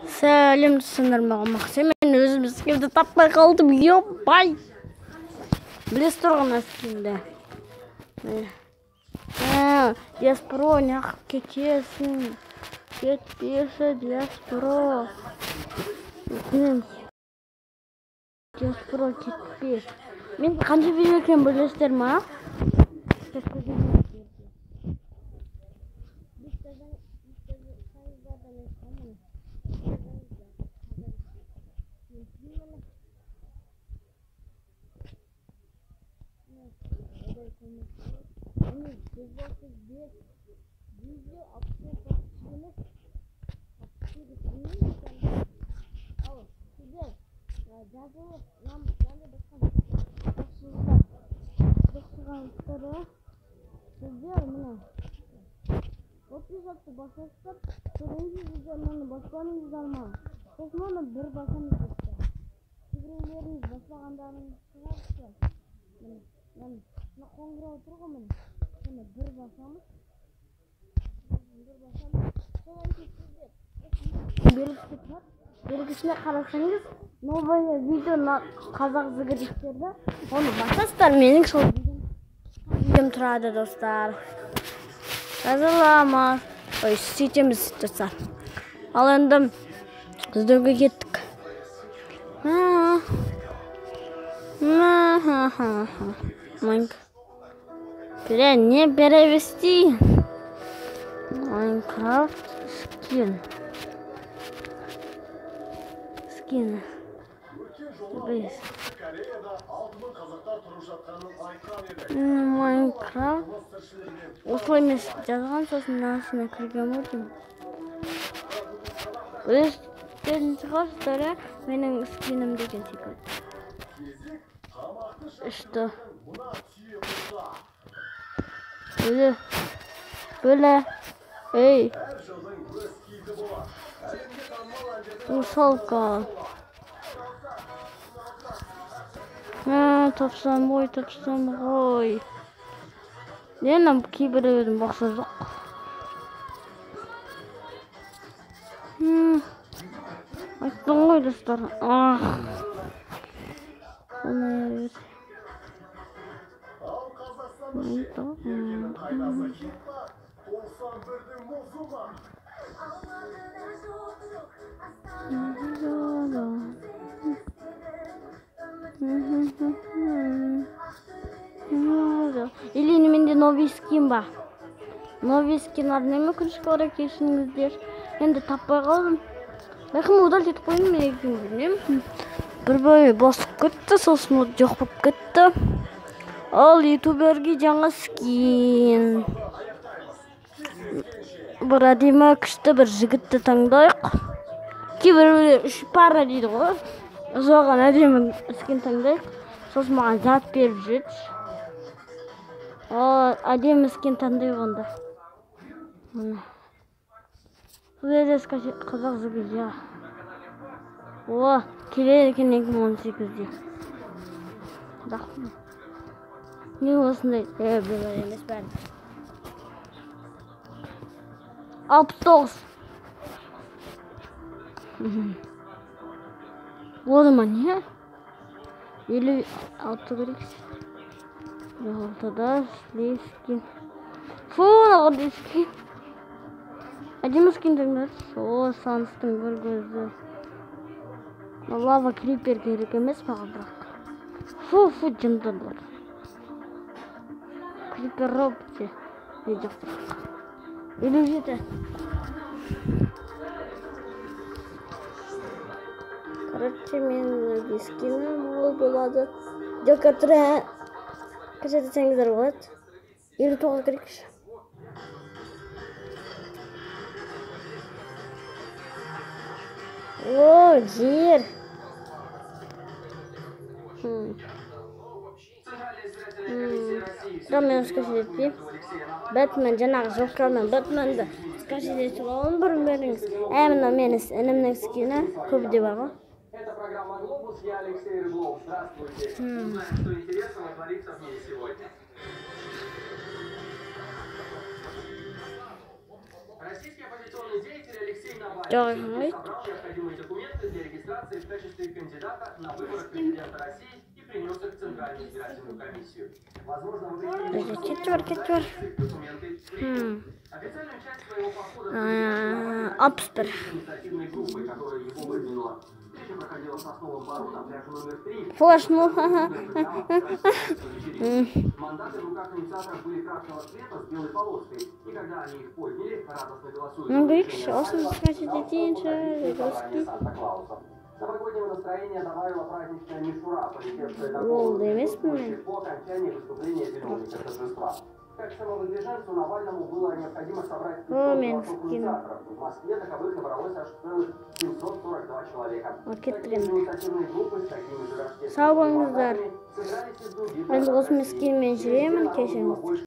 Сәлем достар, маған Мақсат. Мен өзім скинді таппай қалдым. Ёбай. Білесіздер ғой мына скинді. Диаспро, неғып кетесің? Кетпеші, Диаспро. Өтінемін. Диаспро, кетпе. Мен қанша видео екенін білесіздер ма? Сіздер мына подписаться басасыздар, содан кейін сіздер мынаны баспадыңыздар ма? Сосын оны бір басамыз достар. Кейбіреулеріңіз баспағандарыңыз шығар. Міне, мына қоңырау тұр ғой, міне. Міне бір басамыз. Бір басамыз. Содан кейін сіздер белгісі тұрады. Белгісіне қарасаңыз, новое видео на қазақ зігіріктерді, оны басасыздар, менің сол видеом тұрады достар. Жазыламыз. Ой, сөйтеміз достар. Ал енді іздеуге кеттік. Не перевести? Майнкрафт скин. Скин. Майнкрафт. Осылай емес жазған, сосын мынасына кірген болдым. Өздеріңіз шығарсыздар, менің скинім деген секілді. Что? Бөле. Бөле. Ей. Русалка. Тапсам ғой, тапсам ғой. Нені кейбіреудің бақсы жоқ. Айттым ғой достар. Ах. Или менде новый скин ба? Новый скин арнайы өкінішке орай кешіріңіздер. Енді таппай қалдым. Бәлкім удалить етіп қойдым мен екенін білмеймін. Бір бойы басып кетті, сосын жоқ болып кетті. Ал ютуберге жаңа скин. Бір әдемі күшті бір жігітті таңдайық. Кейбіреулер үш пара дейді ғой. Соған әдемі скин таңдайық. Сосын маған зат беріп жүреді. Әдемі скин таңдайық онда. Міне. Бұл жерде қазақ жігіті. О, келеді екен 2018-де. Рахмет. Не осындай, бұлар емес бәрі. 69. Болады ма, не? 56 керек. 56-да скин. Фу, мынау скин. Әдемі скин таңдады. О, Санстың бір көзі. Лава крипер керек емес маған бірақ. Фу, фу, жынды бұлар. Крипер робот. Не жоқ бірақ. 57. Короче, менің скинім ол болады. Джокер түрі көрсетсеңіздер болады. 59 керек. О, жер. Бірақ мен скачать етпеймін. Бэтмен жаңағы Джокермен Бэтменді скачать етіп аламын бұрын беріңіз. Мынау менің інімнің скині көбі де бар ғой. Это программа «Глобус», я Алексей Рыблов. Здравствуйте. Узнаем, что интересного творится в мире сегодня. Российский оппозиционный деятель Алексей Жоқ екен ғой. Собрал необходимые документы для регистрации в качестве кандидата на выборах президента России и принес их в Центральную избирательную комиссию. Возможно, вы Кетіп бар, кетіп бар. документы Хм. Официальную часть своего похода 61. инициативной группой, которая его выдвинула. Встреча проходила в Сосновом Бору на пляже номер 3. Флеш, ну. Мандаты в руках инициаторов были красного цвета с белой полоской. И когда они их подняли, радостно голосуя Ну, за говоришь, решение осыны Навального, спросить на детей, собрание Санта-Клауса. Новогоднего настроения добавила праздничная мишура, полетевшая на Ол голову да емеспін мен. присутствующих по окончании выступления виновника торжества. Как самовыдвиженцу Навальному было необходимо собрать 500 О, мен голосов скину. инициаторов. В Москве таковых набралось аж целых 742 человека. О, кеттік Такие енді. же инициативные группы с такими же рождественскими Сау болыңыздар. мандатами собирались и в других Енді городах осы России. скинмен жүремін, кешіріңіз.